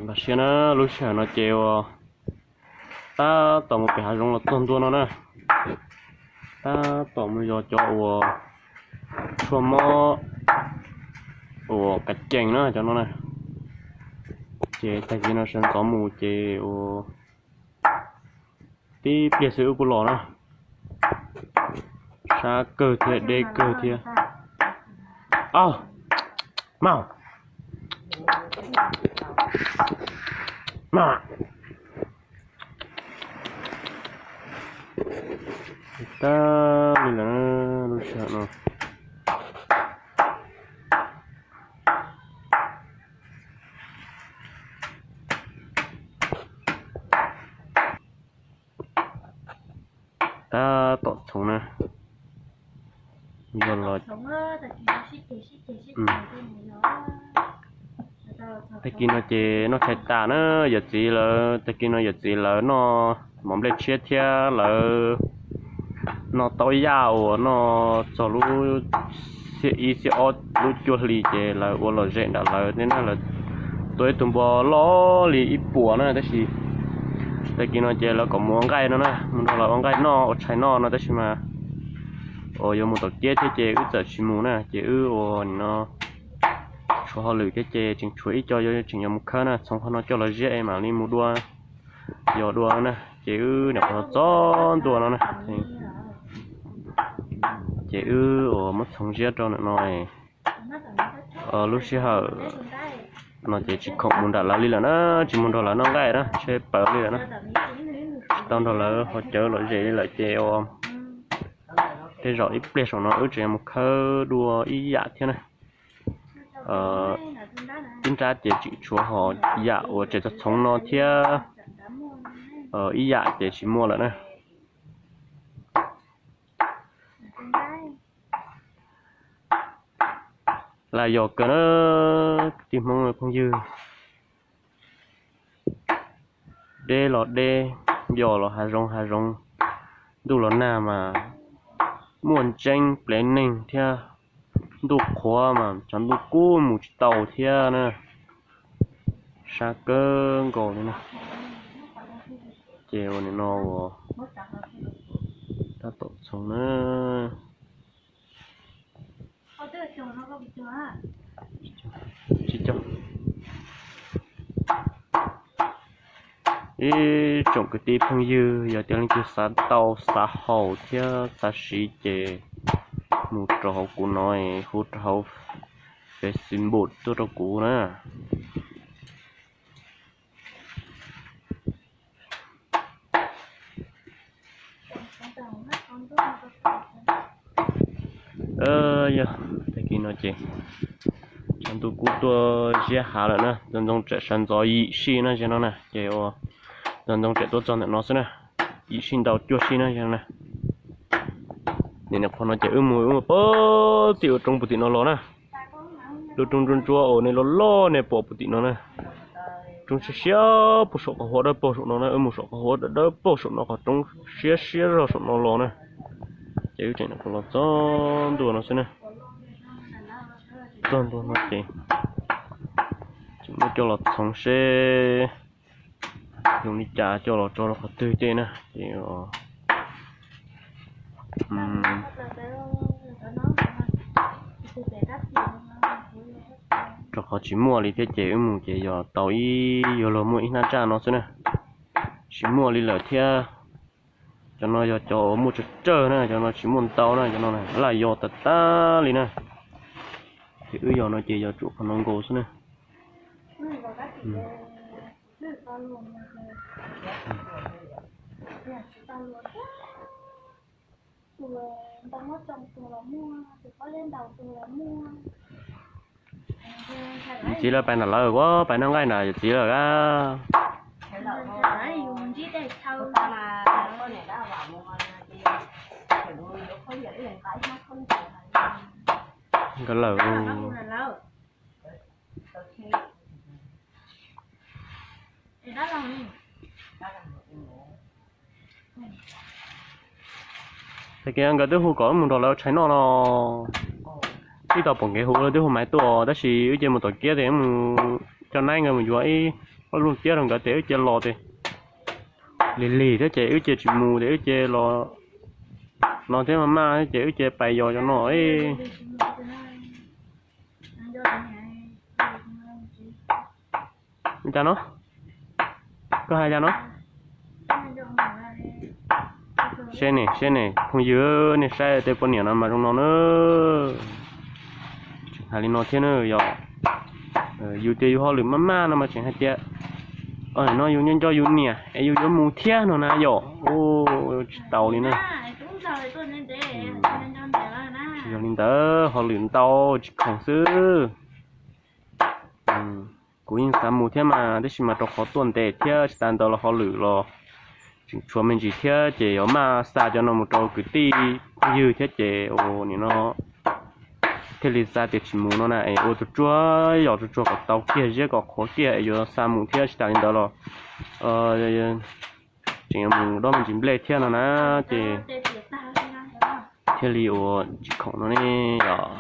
Npaj siab na, lub sij hawm no ces uas tab tom mus pem hav zoov los txog ntua no na, tab tom mus yos cov uas tshuaj mob uas kav cees na cov no na. Ces tag kis no sawv ntxov mus ces uas tib pliag xwb wb kuj los na. Sab kawg thiab deb kawg thiab. Au, mau, mau. Tag li lawm lub sij hawm no. Tab tom txhoov na. Yog los tag kis no ces noj tshais tas na, yawm txiv lawv, tag kis no yawm txiv lawv noj mov nplej tshiab thiab lawv noj tau ib yaj uas noj txog lub xiab ib xiab ob lub cuaj hli ces lawv ua lom zem nram lawv thiab na, lawv tua ib tug npua loj li ib puas na, tab sis tag kis no ces lawv kom mus ua nqaij no na, mus nrog lawv ua nqaij noj ua tshais noj no tab sis mas uas yuav mus tom kiab thiab ces wb txawm tsis mus na, ces wb ua nim no tshuav hauj lwm thiab ces tseem tshuav ib co yuav tseem yuav mus khawb na, txhoov qhov no coj los ziab es mam li mus dua, yos dua na, ces wb nim qhov txog ntua no na. Ces wb uas muab txhoov ziab rau ntawm no, lub sij hawm no ces tsis khoom mus nram lawv li lawm na, tsis mus nrog lawv noj nqaij na, tsheb pawv li lawm na, tsis tau nrog lawv haus cawv lom zem li lawm ces uas tej zaum ib pliag saum no wb tseem yuav mus khawb dua ib yam thiab na. Ib nrab ces tseem tshuav ho yam uas tseem txhoov no thiab, ib yam ces tsis muaj lawm na. Laj yos kawg na, kwv tij Hmoob phooj ywg. Deb los deb, yos los hav zoov hav zoov, ntuj los nag mas muaj ntseeb plev neeg thiab, ntuj qhuav mas tshav ntuj kub mus tsis tau thiab na, sab kawg nkaus li na. Ces ua nim no uas tab tom txhoov na. Ib tsoom kwv tij phooj ywg, yog tias leej twg xav tau xav haus thiab xav siv ces mus rau hauv kuv no, hu rau hauv Facebook tuaj rau kuv na. Yog tag kis no ces tshav ntuj kub tuaj ziab hav lawm na, ntxoov ntxoo tseem sawv ntxov yim sij na, ziag no na ces ua ntxoov ntxoo tseem tuaj txog ntawm no xwb na, yim sij ntau cuaj sij na, ziag no na. Nim qhuav no ces wb mus wb mus pog tim ua roob puag tim no los na. Lub roob ntsuab ntsuab uas nej loj loj nej pom puag tim no na. Roob siab siab puag saum qhov huab dawb paug saum no na, wb mus saum qhov huab dawb paug saum no, qhov roob siab siab zog saum no los na. Ces wb tseem los txog ntua no xwb na. Txog ntua no ces tseem muab coj los txhoov seb zoo li cas coj los tso rau qhov twg tej na ces rau qhov tsis muaj li thiab ces wb mus ces yog tau ib yuav luag muaj ib hnab tsaj no xwb na. Tsis muaj li lawm thiab. Cov no yog cov uas muaj tsawg tsawg na, cov no tsis muaj ntau na, cov no laj yos tas tas li na. Ces wb yos no ces yog tsuas qhov no nkaus xwb na. Yawm txiv lawv pais nram lawv, kuv pais noj nqaij nram yawm txiv lawm a. Nkawd lawm. Tag kis nkawd twb hu kom wb mus nrog lawv tshais noj no. Twb tau pom kev hu lawv twb hu maiv tuaj tab sis wb cia mus tom kiab ces wb mus coj naib nkawd mus yuav ib Ua lug tiab rau nkawd tes wb cia los tes lig lig thiab ces wb cia tsis mus tes wb cia los no thiab maj maj thiab ces wb cia pais yos cov no. Li cas no? Koj hais cas no? Seb ne, seb ne phooj ywg, nej saib tej poj niam no mas zoo no na. Tseem hais li no thiab na yog, yus tias yus hauj lwm maj maj no mas tseem hais tias no yus nco nco yus niam es yus yuav mus thiab no na yom. Tsis tau li na. Tsis yog li ntawd, hauj lwm ntau tsis khoom xwb. Kuv yeej xav mus thiab mas tab sis mas rau qhov tuaj ntev thiab tsis tas ntawd los hauj lwm los tseem tshuav me ntsis thiab ces yuav maj xa cov no mus rau kwv tij phooj ywg thiab ces ua nim no thiaj li xav tias tsis mus no na es ua tsuag tsuag yos tsuag tsuag kom tau kiag ziab kom qhuav kiag es yuav xa mus thiab tsis tas li ntawd los tseem yuav mus dob me ntsis nplej thiab no na ces thiaj li ua tsis khoom no ne yom.